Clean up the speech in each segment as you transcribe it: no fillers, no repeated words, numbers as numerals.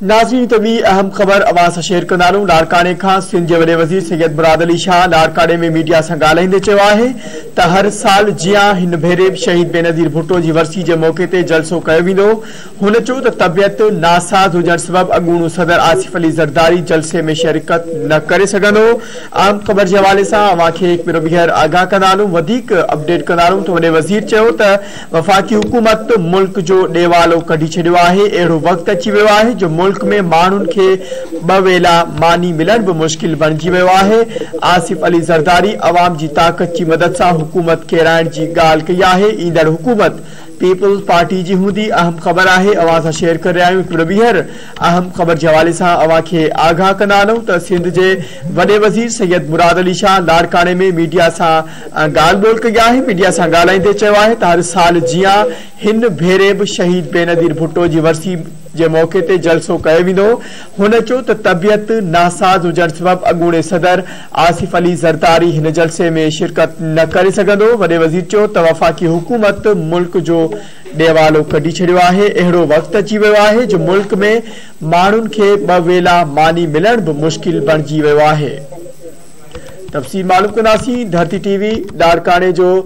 ناظرين ته ٻي اهم خبر اوهان سان شيئر ڪندا هلون لاڙڪاڻي کان سنڌ جي وڏي وزير سيد مراد علي شاهه لاڙڪاڻي ۾ ميڊيا سان ڳالهائيندي چيو آهي ته هر سال جيان هن ڀيري به شهيد بينظير ڀٽو جي ورسي جي موقعي تي جلسو ڪيو ويندو هن چيو ته طبيعت ناساز هجڻ سبب اڳوڻو صدر آصف علي زرداري جلسي ۾ شرڪت نه ڪري سگهندو اهم خبر جي حوالي سان اوهان کي هڪ ڀيرو ٻيهر آگاهه ڪندا هلون وڌيڪ اپڊيٽ ڪندا هلون ته وڏي وزير چيو ته وفاقي حڪومت ملڪ جو ڏيوالو ڪڍي ڇڏيو آهي، اهڙو وقت اچي ويو آهي جو ملڪ ۾ ماڻهن کي ٻه ويلا ماني ملڻ به مشڪل بڻجي ويو آهي، آصف علي زرداري عوام جي طاقت جي مدد سان حڪومت ڪيرائڻ جي ڳالهه ڪئي آهي، ايندڙ حڪومت پيپلز پارٽي جي هوندي، اهم خبر آهي اوهان سان شيئر ڪري رهيا آهيون هڪ ڀيرو ٻيهر اهم خبر جي حوالي سان اوهان کي آگاهه ڪندا هلون ته سنڌ جي وڏي وزير سيد مراد علي شاهه لاڙڪاڻي ۾ ميڊيا سان ڳالهه ٻولهه ڪئي آهي، ميڊيا سان ڳالهائيندي چيو آهي ته هر سال جيان هن ڀيري به شهيد بينظير ڀٽو جي ورسي جي موقعي تي جلسو ڪيو ويندو، هن چيو ته طبيعت ناساز هجڻ سبب اڳوڻي صدر آصف علي زرداري هن جلسي ۾ شرڪت نه ڪري سگهندو، وڏي وزير چيو ته وفاقي حڪومت ملڪ جو ڏيوالو ڪڍي ڇڏيو آهي، اهڙو وقت اچي ويو آهي جو ملڪ ۾ ماڻهن کي ٻه ويلا ماني ملڻ به مشڪل بڻجي ويو آهي. تفصيل معلوم ڪنداسين ڌرتي ٽي وي لاڙڪاڻي جو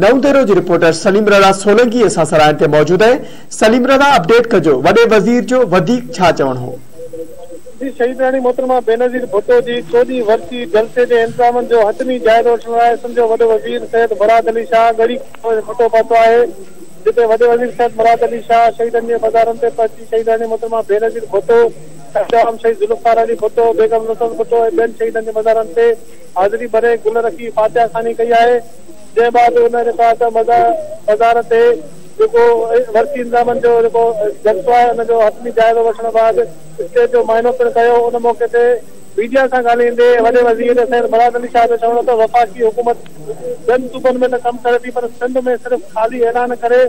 نئون ديرو جي رپورٽر سليم رضا سولنگي اسان سان لائين تي موجود آهي سليم رضا اپڊيٽ ڪجو وڏي وزير جو وڌيڪ ڇا چوڻ هو. جي شهيد راڻي محترمه بينظير ڀٽو جي چوڏهين ورسي جلسي جي انتظامن جو حتمي جائزو وٺڻ لاء سنڌ جو وڏو وزير سيد مراد علي شاهه ڳڙهي ٺٽو پهتو آهي جتي وڏي وزير سيد مراد علي شاهه شهيدن جي مزارن تي پهچي شهيد راڻي محترمه بينظير ڀٽو قائد عوام شهيد ذوالفقار علي ڀٽو، بيگم نصرت ڀٽو ۽ ٻين شهيدن جي مزارن تي حاضري ڀري گل رکي فاتحه خواني ڪئي آهي، جنهن بعد ان جيڪو آهي ته مزار تي جيڪو ورسي انتظامن جو جيڪو جلسو آهي ان جو حتمي جائزو وٺڻ بعد اسٽيج جو معائنو پڻ ڪيو، ان موقعي تي ميڊيا سان ڳالهائيندي وڏي وزير سيد مراد علي شاهه جو چوڻ هو ته وفاقي حڪومت ٻين صوبن ۾ ته ڪم ڪري ٿي پر سنڌ ۾ صرف خالي اعلان ڪري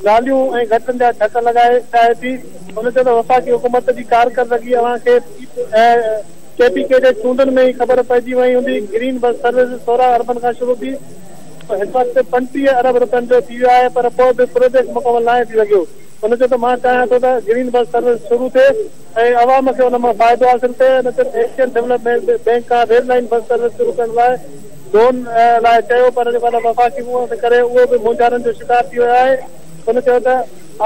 ناليون ۽ گٽرن جا ڍڪ لڳائي چاهي ٿي. هن چيو ته وفاقي حڪومت جي ڪارڪردگي اوهان کي ڪي پي ڪي جي چونڊن ۾ ئي خبر پئجي وئي هوندي، گرين بس سروس 16 اربن کان شروع ٿي هن وقت 35 ارب رپين جو ٿي ويو آهي پر پوء به پروجيڪٽ مڪمل ناهي ٿي سگهيو. هن چيو ته مان چاهيان ٿو ته گرين بس سروس شروع ٿئي ۽ عوام کي ان مان فائدو حاصل ٿئي. هن چيو ته ايشين ڊولپمينٽ بئنڪ کان ريل لائين بس سروس شروع ڪرڻ لاء لون لاء چيو پر جيڪو آهي وفاقي حڪومت ڪري اهو به مونجهارن جو شڪار ٿي ويو آهي. هن چيو ته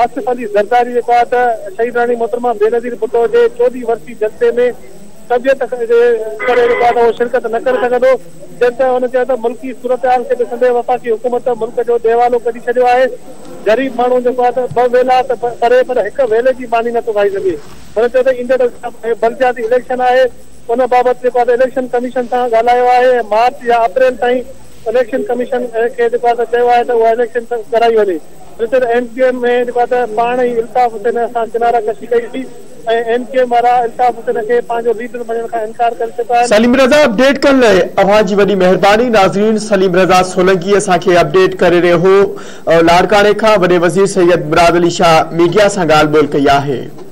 آصف علي زرداري جيڪو آهي ته شهيد راڻي محترمه بينظير ڀٽو جي چوڏهين ورسي جلسي ۾ طبيعت جي ڪري جيڪو آهي ته اهو شرڪت نه ڪري سگهندو جڏهن ته هن چيو ته ملڪي صورتحال کي ڏسندي وفاقي حڪومت ملڪ جو ڏيوالو ڪڍي ڇڏيو آهي غريب ماڻهو جيڪو آهي ته ٻه ويلا ته پري پر هڪ ويلي جي ماني نٿو کائي سگهي هن چيو ته ايندڙ بلدياتي اليڪشن آهي ان بابت جيڪو آهي ته اليڪشن ڪميشن سان ڳالهايو آهي ۽ مارچ يا اپريل تائين اليڪشن ڪميشن کي جيڪو آهي ته چيو آهي ته اها اليڪشن ڪرائي وڃي. هن چيو ته ايم ڪيو ايم ۾ جيڪو آهي ته پاڻ ئي الطاف حسين سان ڪناره ڪشي ڪئي وئي ۽ ايم ڪيو ايم وارا الطاف حسين کي پنهنجو ليڊر مڃڻ کان انڪار ڪري چڪا آهن. سليم رضا اپڊيٽ ڪرڻ لاء اوهان جي وڏي مهرباني ناظرين سليم رضا سولنگي اسان کي اپڊيٽ ڪري رهيو هو لاڙڪاڻي کان وڏي وزير سيد مراد علي شاهه ميڊيا سان ڳالهه ٻولهه ڪئي آهي.